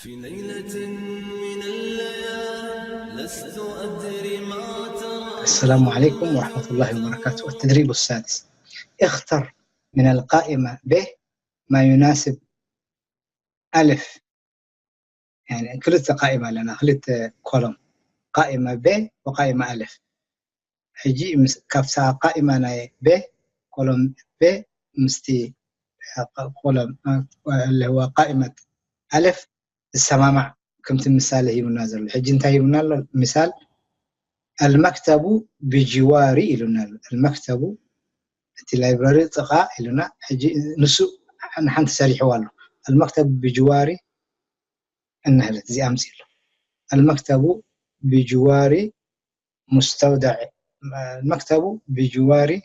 في ليلة من الليالي لست أدري ما ترى. السلام عليكم ورحمة الله وبركاته. التدريب السادس. اختر من القائمة ب ما يناسب ألف. يعني ክልተ ቃኢማ ኣለና፣ ክልተ ኮሎም፣ ቃኢማ ብ ወቃኢማ ኣልፍ። ሕጂ ምስ- ካብታ ቃኢማ ናይ ብ ኮሎም ብ ምስቲ ኮሎም اللي هو قائمة ألف ዝሰማማዕ ከምቲ ምሳሌ ሂቡና ዘሎ። ሕጂ እንታይ ሂቡና ኣሎ? ምሳል المكتب بجواري ኢሉና ኣሎ። المكتب እቲ ላይብረሪ ጥቓ ኢሉና። ሕጂ ንሱ ንሓንቲ ሰሪሕዋ ኣሎ። المكتب بجواري እንህለት እዚኣ ኣምፅእ ኣሎ። المكتب بجواري مستودع المكتب بجواري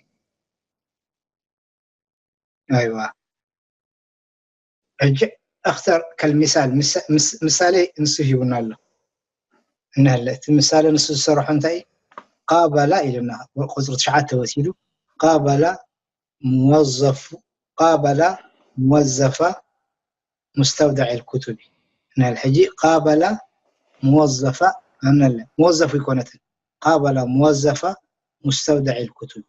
أيوة. ሕጂ اختر كالمثال ምሳ- ምስ- ምሳሌ ንሱ ሂቡና ኣሎ። እንህለ እቲ ምሳሌ ንሱ ዝሰርሖ እንታይ እዩ? قابل ኢሉና ቁፅሪ ትሽዓተ ወሲዱ قابل موظف قابل موظف مستودع الكتب እንህል። ሕጂ قابل موظف እንህለ موظف ይኮነትን قابل موظف مستودع الكتب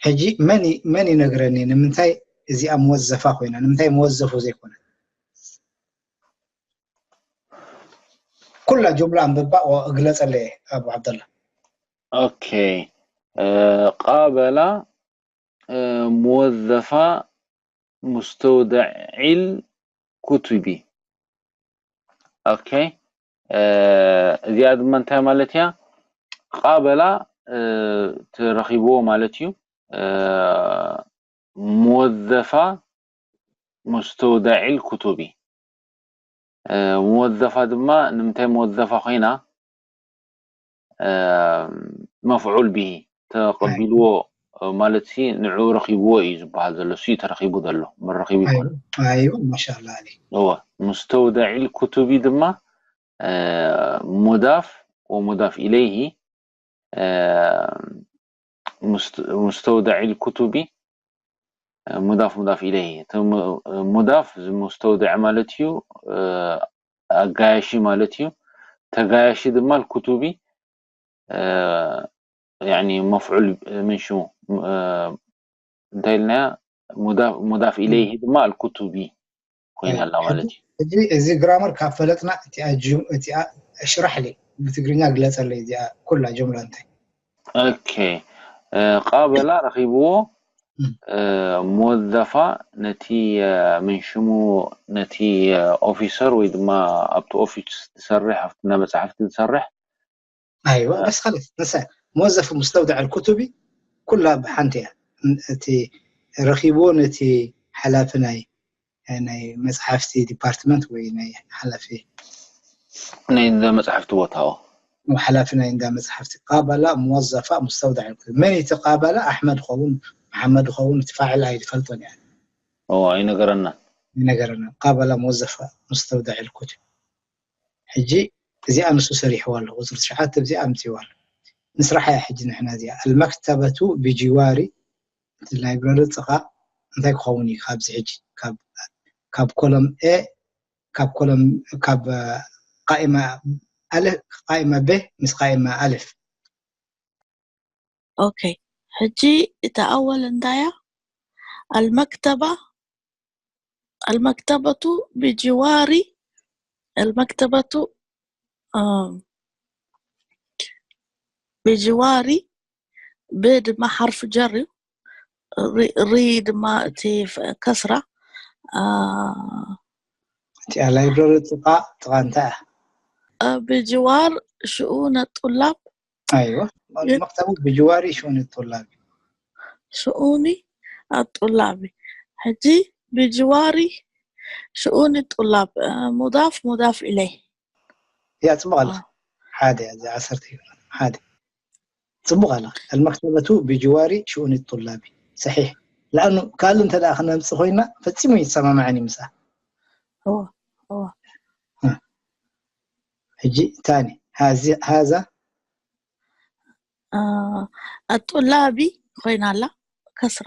ሕጂ መን ይ- መን ይነግረኒ ንምንታይ እዚኣ መወዘፋ ኮይና ንምንታይ መወዘፉ ዘይኮነ? ኩላ ጁምላ ኣንብባ እግለፀለየ ኣቡ ዓብደላ። ኦኬ። قابل موظف مستودع الكتب. ኦኬ። እዚኣ ድማ እንታይ ማለት እያ? قابل ተረኺብዎ ማለት እዩ። موظف مستودع الكتب موظف ድማ ንምንታይ موظف ኮይና؟ مفعول به ተቐቢልዎ ማለት ሲ ንዑ ረኺብዎ እዩ ዝበሃል ዘሎ። እሱ እዩ ተረኺቡ ዘሎ መረኺቡ ይኮን። أيوة ما شاء الله عليك. እወ مستودع الكتب ድማ مضاف ومضاف إليه مستودع الكتب مضاف مضاف إليه مضاف مستودع ማለት እዩ ኣጋያሺ ማለት እዩ ተጋያሺ ድማ الكتب يعني مفعول من شو እንታይ ኢልና مضاف إليه ድማ الكتب ኮይና ኣላ ማለት እዩ እዚ እዚ ግራመር ካብ ፈለጥና እቲኣ ጅም እቲኣ ሽራሕሊ ብትግርኛ ግለፀለይ እዚኣ ኩላ ጅምላ እንታይ ኦኬ ቃበላ ረኺብዎ መወዘፋ ነቲ ምን ሽሙ ነቲ ኦፊሰር ወይ ድማ ኣብቲ ኦፊስ ዝሰርሕ ኣብቲ እንዳ መፅሓፍቲ ዝሰርሕ ኣይዋ በስ ከለስ ነሳ መወዘፍ ሙስተውዳዕ ኩቱቢ ኩላ ብሓንቲ እያ እቲ ረኺብዎ ነቲ ሓላፊ ናይ ናይ መፅሓፍቲ ዲፓርትመንት ወይ ናይ ሓላፊ ናይ እንዳ መፅሓፍቲ ቦታዎ ሓላፊ ናይ እንዳ መፅሓፍቲ ቃበላ ሙወዘፋ ሙስተውዳዕ ኩቱቢ መን እቲ ቃበላ ኣሕመድ ኸውን መሓመድ ኸውን እቲ ፋዕል ኣይፈልጦን እያ ኣይነገረና ይነገረና ቃበላ ሙወዘፋ ሙስተውዳዕ ኩቱቢ ሕጂ እዚኣ ንሱ ሰሪሕዋ ኣሎ ቁፅሪ ትሽዓተ እዚኣ ኣምፅዋ ኣሎ ንስራሕ እያ ሕጂ ንሕና እዚኣ المكتبة بجوار እቲ ላይብረሪ ጥቓ እንታይ ክኸውን እዩ ካብዚ ሕጂ ካብ ኮሎም ኤ ካብ ኮሎም ካብ ቃኢማ ኣለ ቃኢማ ቤ ምስ ቃኢማ ኣልፍ ኦኬ ሕጂ እታ ኣወል እንዳያ المكتبة المكتبة بجوار المكتبة ብጅዋሪ ብ ድማ ሓርፊ ጀር እዩ ሪ ድማ እቲ ከስራ እቲኣ ላይብረሪ ጥቃ ጥቃ እንታይ ብጅዋር ሽኡነ ጡላብ ኣይዋ መክተቡ ብጅዋሪ ሽኡን ጡላብ ሽኡኒ ኣጡላቢ ሕጂ ብጅዋሪ ሽኡኒ ጡላብ ሙዳፍ ሙዳፍ ኢለይ እያ ፅቡቅ ኣላ ሓደ እዚ ዓሰርተ ሓደ ፅቡቅ ኣላ المكتبة بجوار شؤون الطلاب صحيح لأنه ካልእ እንተ ደኣ ክነምፅእ ኮይና ፈፂሙ ይሰማማዕን እዩ ምስኣ ሕጂ ታኒ ሃዛ ኣጡላቢ ኮይና ኣላ ከስራ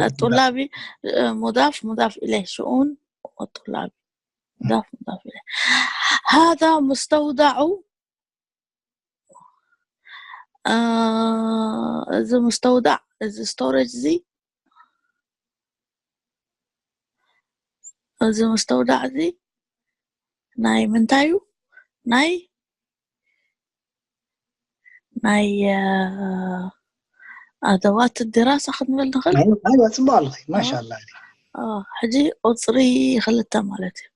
ኣጡላቢ ሙዳፍ ሙዳፍ ኢለ ሽኡን والطلاب. مضاف مضاف إليه. هذا مستودع، آه، እዚ مستودع، እዚ storage እዚ፣ እዚ مستودع እዚ ናይ ምንታይ እዩ? ናይ ናይ ኣደዋት ድራሳ ክንብል ንኽእል። ኣይዋ፣ ፅቡቅ ኣለኺ። ማሻላ። ሕጂ ቁፅሪ ክልተ ማለት እዩ።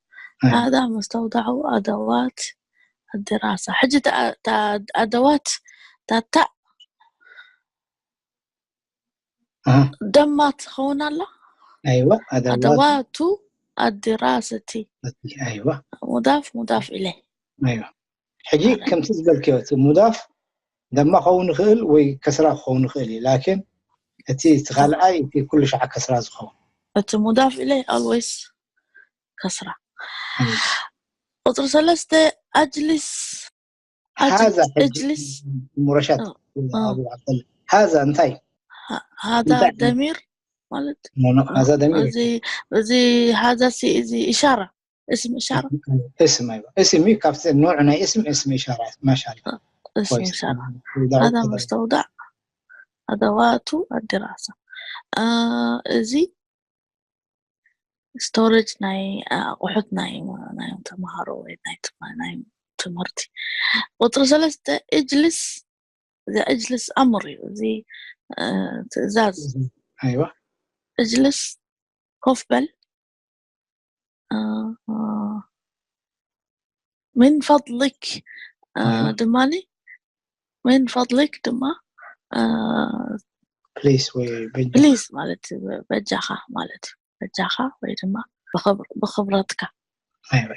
هذا مستودع أدوات الدراسة. ሕጂ ኣደዋት ታታ ደማ ትኸውን ኣላ። ኣይዋ፣ ኣደዋቱ ኣድራሰቲ። ኣይዋ፣ ሙዳፍ ሙዳፍ ኢለ። ኣይዋ። ሕጂ ከምቲ ዝበልክዮ እቲ ሙዳፍ ደማ ክኸውን ይኽእል ወይ ከስራ ክኸውን ይኽእል እዩ። ላኪን እቲ እቲ ካልኣይ እቲ ኩሉ ሻዕ ከስራ ዝኸውን እቲ ሙዳፍ ኢለ always ከስራ። ቁፅሪ ሰለስተ ኣጅሊስ ሃዛ ሕጂ ሙረሻት ኣቡ ዓብደላ ሃዛ እንታይ ሃዛ ደሚር ማለት ሃዛ ደሚር እዚ ሃዛ ሲ እዚ ኢሻራ እስም ኢሻራ እስም ኣይዋ እስም እዩ ካብቲ ኖዕ ናይ እስም እስም ኢሻራ ማሻላ እስም ኢሻራ ሃዛ መስተውዳዕ ኣደዋቱ ኣድራሳ እዚ storage ናይ ኣቑሑት ናይ ናዮም ተምሃሮ ወይ ናይ ትምህርቲ። ቁፅሪ ሰለስተ እጅልስ እዚ እጅልስ ኣምር እዩ። እዚ ትእዛዝ ኣይዋ እጅልስ ኮፍ በል ምን ፈድሊክ ድማኒ ምን ፈድሊክ ድማ ፕሊስ ወይ ፕሊስ ማለት በጃኻ ማለት በጃኻ ወይ ድማ ብኽብረትካ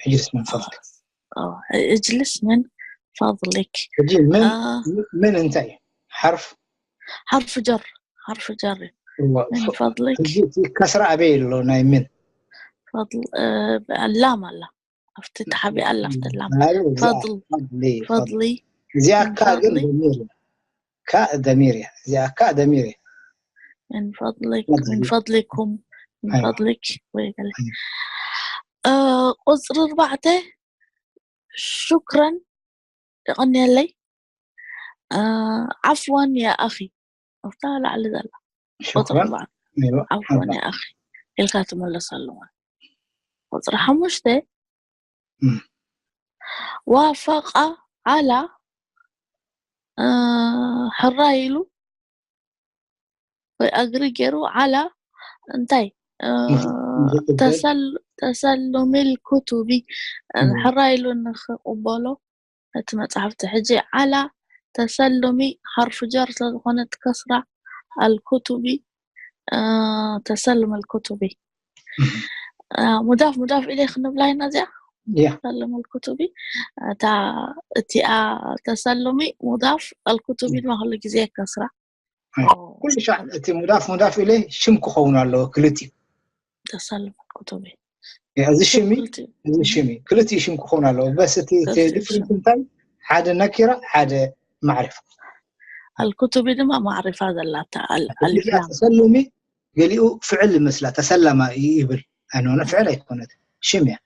እጅልስ ምን ፈድሊክ እጅልስ ምን ፈድሊክ ምን እንታይ ሓርፍ ሓርፍ ጀር ሓርፍ ጀር ምን ፈድሊክ ከስራ ኣበይ ኣሎ ናይ ምን ላም ኣላ ኣብቲ ተሓቢኣ ኣላ ኣብቲ ላም ፈድል ፈድሊ እዚኣ ካ ግን ደሚር እያ ካ ደሚር እያ እዚኣ ካ ደሚር እያ من فضلك من فضلكم من فضلك ወይ ገለ ቁፅሪ ኣርባዕተ ሽክረን የቐንየለይ ዓፍዋን ያ ኣኺ ኣብታ ላዕሊ ዘላ ቁፅሪ ኣርባዕተ ዓፍዋን ያ ኣኺ ኢልካ ትመለስ ኣለዋ ቁፅሪ ሓሙሽተ ዋፈቃ ዓላ ሕራይ ኢሉ ወይ ኣግሪ ገይሩ ዓላ እንታይ ተሰሉሚ ልኩቱቢ ሕራይ ኢሉ ንክቕበሎ እቲ መፅሓፍቲ ሕጂ ዓላ ተሰሉሚ ሓርፊ ጀር ስለዝኾነት ከስራ ኣልኩቱቢ ተሰሉሚ ልኩቱቢ ሙዳፍ ሙዳፍ ኢለ ክንብላ ኢና እዚኣ ያ ሰለመ ልኩቱቢ እታ እቲኣ ተሰሉሚ ሙዳፍ ኣልኩቱቢ ድማ ኩሉ ግዜ ከስራ ኩሉ ሻዕ እቲ ሙዳፍ ሙዳፍ ኢለ ሽም ክኸውን ኣለዎ ክልቲኡ ተሰሉሚ ልኩቱቢ እዚ ሽም እዚ ሽም ክልቲኡ ሽም ክኸውን ኣለዎ በስ እቲ ዲፍረንስ እንታይ ሓደ ነኪራ ሓደ ማዕሪፋ ኣልኩቱቢ ድማ ማዕሪፋ ዘላታ ኣልኢስላም ተሰሉሚ ገሊኡ ፍዕል ይመስላ ተሰለማ ይብል ኣይንሆነ ፍዕል ኣይኮነት ሽም እያ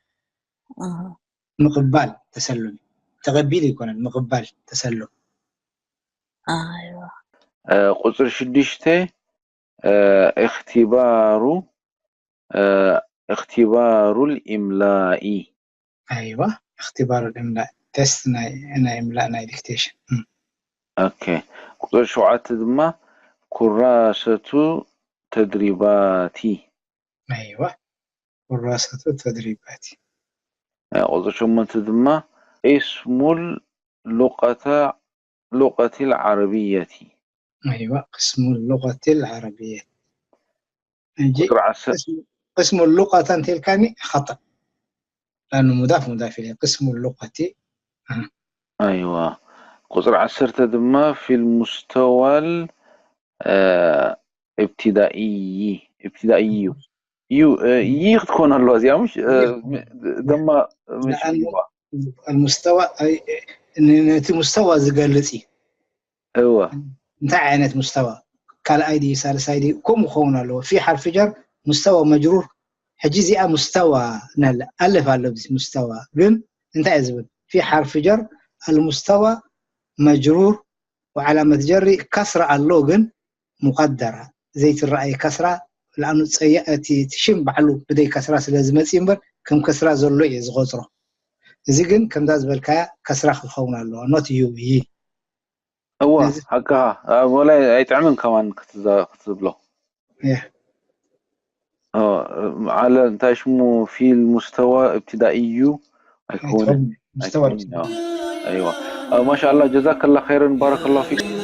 ምቕባል ተሰሉሚ ተቐቢል ይኮነን ምቕባል ተሰሉም ኣይዋ ቁፅሪ ሽዱሽተ እክትባሩ እክትባሩ ልኢምላኢ ኣይዋ እክትባሩ ልእምላእ ተስት ናይ እምላእ ናይ ዲክቴሽን ኦኬ ቁፅሪ ሸውዓተ ድማ ኩራሰቱ ተድሪባቲ ኣይዋ ኩራሰቱ ተድሪባቲ ቁፅሪ ሸሞንተ ድማ እስሙል ሉቀተ ሉቀቲ ልዓረብየቲ ኣይዋ እስሙል ሉቀቲ ልዓረብየት እንጂ እስሙል ሉቀተ እንተልካኒ ኸጠእ ላኑ ሙዳፍ ሙዳፍ ኢለ ቅስሙ ሉቀቲ ኣይዋ ቁፅሪ ዓሰርተ ድማ ፊልሙስተዋል እብትዳእይ እብትዳእይ እዩ እዩ ይይ ክትኮን ኣለዋ እዚኣ ምሽ ደማ المستوى ነቲ ሙስተዋ ዝገልፅ እዩ እወ እንታይ ዓይነት ሙስተዋ ካልኣይ ድዩ ሳልሳይ ድዩ ከምኡ ክኸውን ኣለዎ ፊ ሓርፊ ጀር ሙስተዋ መጅሩር ሕጂ እዚኣ ሙስተዋ ናለ ኣለፍ ኣሎ ብዚ ሙስተዋ ግን እንታይ እየ ዝብል في حرف جر المستوى مجرور وعلامة جر كسرة ኣሎ ግን مقدرة ዘይትረኣይ ከስራ ለኣኑ ፀያ እቲ እቲ ሽም ባዕሉ ብደይ ከስራ ስለ ዝመፅእ እምበር ከም ከስራ ዘሎ እየ ዝቆፅሮ እዚ ግን ከምዛ ዝበልካያ ከስራ ክኸውን ኣለዎ not you ይ እወ ሓቅኻ ወላ ኣይጥዕምን ከማን ክትብሎ ዓለ እንታይ ሽሙ في المستوى ابتدائي እዩ ኣይኮነ مستوى ايوه ما شاء الله جزاك الله خيرا بارك الله فيك